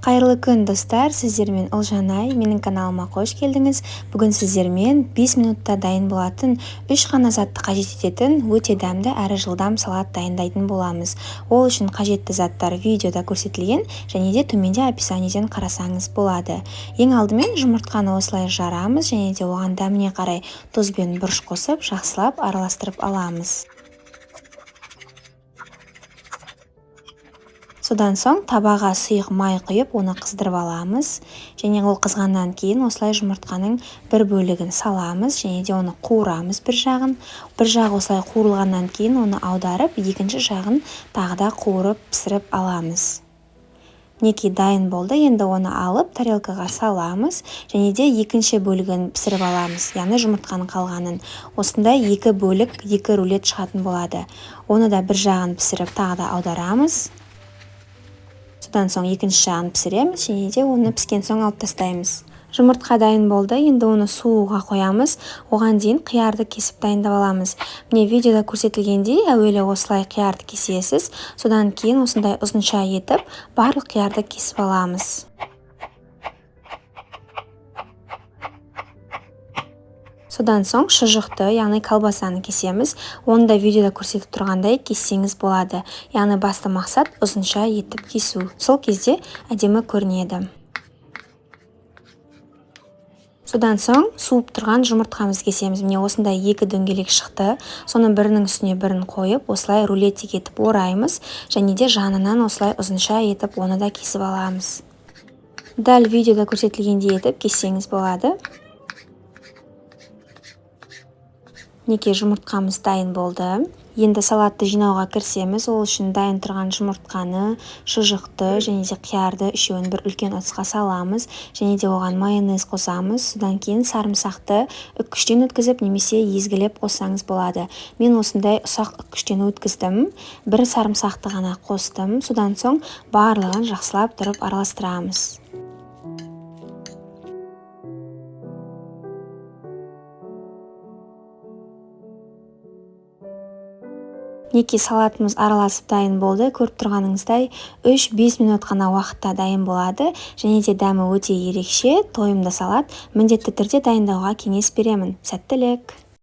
Қайырлы күн, достар! Сіздермен Ұлжанай, менің каналыма қош келдіңіз. Бүгін сіздермен 5 минутта дайын болатын, 3 ғана затты қажет ететін өте дәмді әрі жылдам салат дайындайтын боламыз. Ол үшін қажетті заттар видеода көрсетілген және де төменде описаниеден қарасаңыз болады. Ең алдымен жұмыртқаны осылай жарамыз және де оған дәміне қарай тұз бен бұрыш қосып, жақсылап араластырып аламыз. Содан соң табаға сұйық май құйып, оны қыздырып аламыз. Және ол қызғаннан кейін осылай жұмыртқаның бір бөлігін саламыз және де оны қуырамыз бір жағын. Бір жағы осылай қуырылғаннан кейін оны аударып, екінші жағын тағы да қуырып, пісіріп аламыз. Мінекей, дайын болды. Енді оны алып тарелкаға саламыз және де екінші бөлігін пісіріп аламыз, яғни жұмыртқаның қалғанын. Осындай екі бөлік, екі рулет шығатын болады. Оны да бір жағын пісіріп, тағы да аударамыз. Содан соң екінші жағын пісіреміз және де оны піскен соң алып тастаймыз. Жұмыртқа дайын болды, енді оны суыға қоямыз. Оған дейін қиярды кесіп дайындап аламыз. Міне, видеода көрсетілгендей, әуелі осылай қиярды кесесіз, содан кейін осындай ұзынша етіп барлық қиярды кесіп аламыз. Содан соң шұжықты, яғни колбасаны кесеміз. Оны да видеода көрсетіп тұрғандай кессеңіз болады. Яғни басты мақсат ұзынша етіп кесу. Сол кезде әдемі көрінеді. Содан соң суып тұрған жұмыртқамызды кесеміз. Міне, осындай екі дөңгелек шықты. Соның бірінің үстіне бірін қойып, осылай рулетик етіп ораймыз және де жанынан осылай ұзынша етіп оны да кесіп аламыз. Дәл видеода көрсетілгендей етіп кессеңіз болады. Мінекей, жұмыртқамыз дайын болды. Енді салатты жинауға кірісеміз. Ол үшін дайын тұрған жұмыртқаны, шұжықты және де қиярды үшеуін бір үлкен ыдысқа саламыз және де оған майонез қосамыз. Содан кейін сарымсақты үккіштен өткізіп немесе езгілеп қоссаңыз болады. Мен осындай ұсақ үккіштен өткіздім. Бір сарымсақты ғана қостым. Содан соң барлығын жақсылап тұрып араластырамыз. Мінекей, салатымыз араласып дайын болды. Көріп тұрғаныңыздай, 3-5 минут қана уақытта дайын болады және де дәмі өте ерекше, тойымды салат. Міндетті түрде дайындауға кеңес беремін. Сәттілік!